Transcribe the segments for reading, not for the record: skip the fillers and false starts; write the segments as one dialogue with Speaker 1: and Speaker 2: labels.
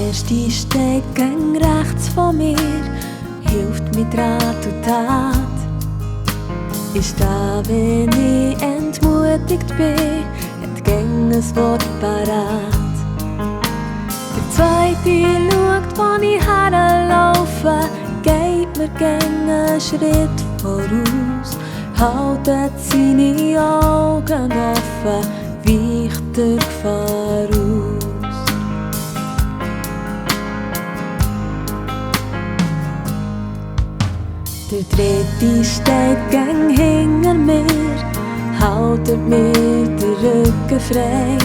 Speaker 1: erste steht gegen rechts von mir, hilft mit Rat und Tat. Ist da, wenn ich entmutigt bin, hat gegen ein Wort parat. Der zweite schaut, wo ich herlaufe, geht mir gegen einen Schritt voraus, haltet seine Augen offen, weicht der Gefahr aus. Der dritte steht gegen hinter mir, haltet mir den Rücken frei,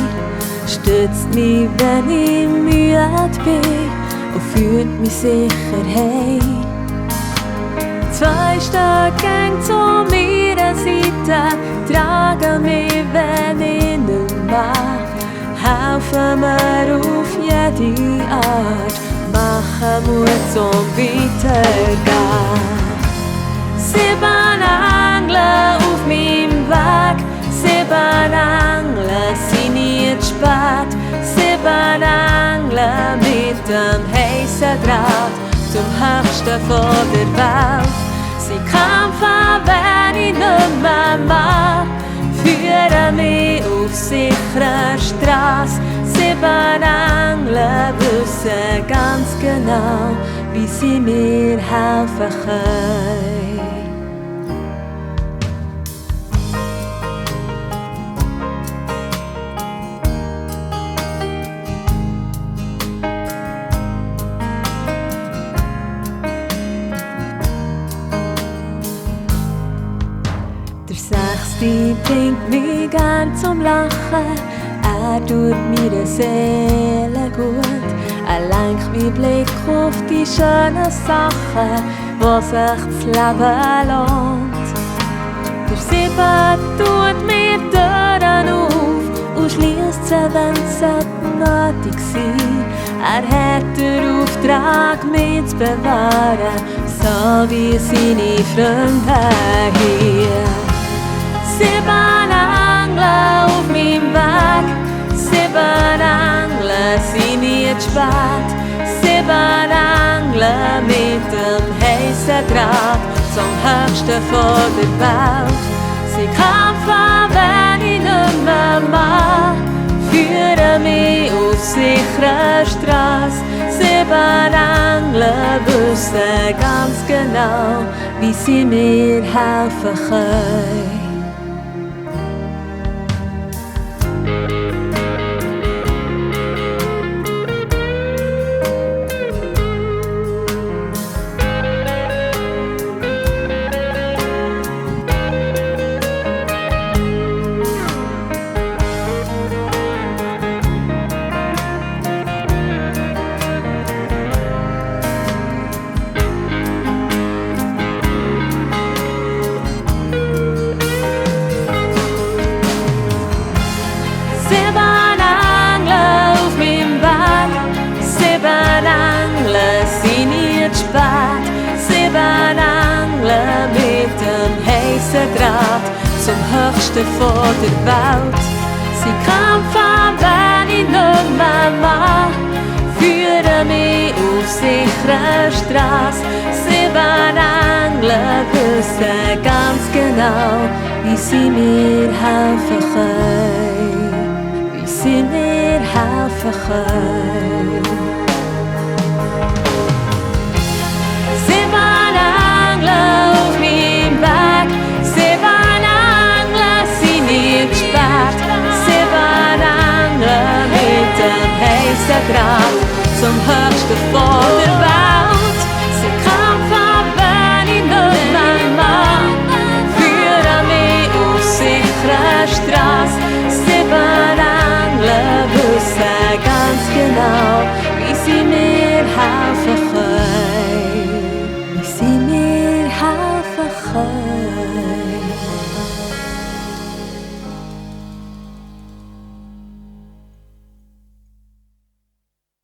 Speaker 1: stützt mich, wenn ich müde bin und führt mich sicher heim. Zwei Stück gehen zu meiner Seite, tragen mich, wenn ich nicht mehr, helfen mir auf jede Art, machen Mut zum Weitergehen. 7 Engel auf meinem Weg, 7 Engel sind nicht spät, 7 Engel mit dem heißen Draht zum Höchsten von der Welt. Sie kämpfen, wenn ich nicht mehr mag, führen mich auf sicherer Straße. 7 Engel wissen ganz genau, wie sie mir helfen können. Der Sechste bringt mich gern zum Lachen, er tut mir Seele gut. Er lenkt meinen Blick auf die schönen Sachen, wo sich das Leben lohnt. Der 7 tut mir Türen auf und schliesst sie, wenn es nötig sein. Er hat den Auftrag, mich zu bewahren, so wie seine Freunde hier. 7 Engel auf meinem Weg, 7 Engel sind nicht spät, 7 Engel mit dem heißen Draht zum Höchsten von der Welt. Sie kämpfen, wenn ich nicht mehr mag, führen mich auf sicherer Straße. 7 Engel wissen ganz genau, wie sie mir helfen können. Draht zum Höchsten von der Welt. Sie kämpfen, wenn ich nicht mehr mag, führen mich auf sicherer Straße. 7 Engel wissen ganz genau, wie sie mir helfen können, wie sie mir helfen können. 7 Engel auf meinem Weg, 7 Engel sind nicht spät, 7 Engel mit dem heißen Draht zum Höchsten von der Welt.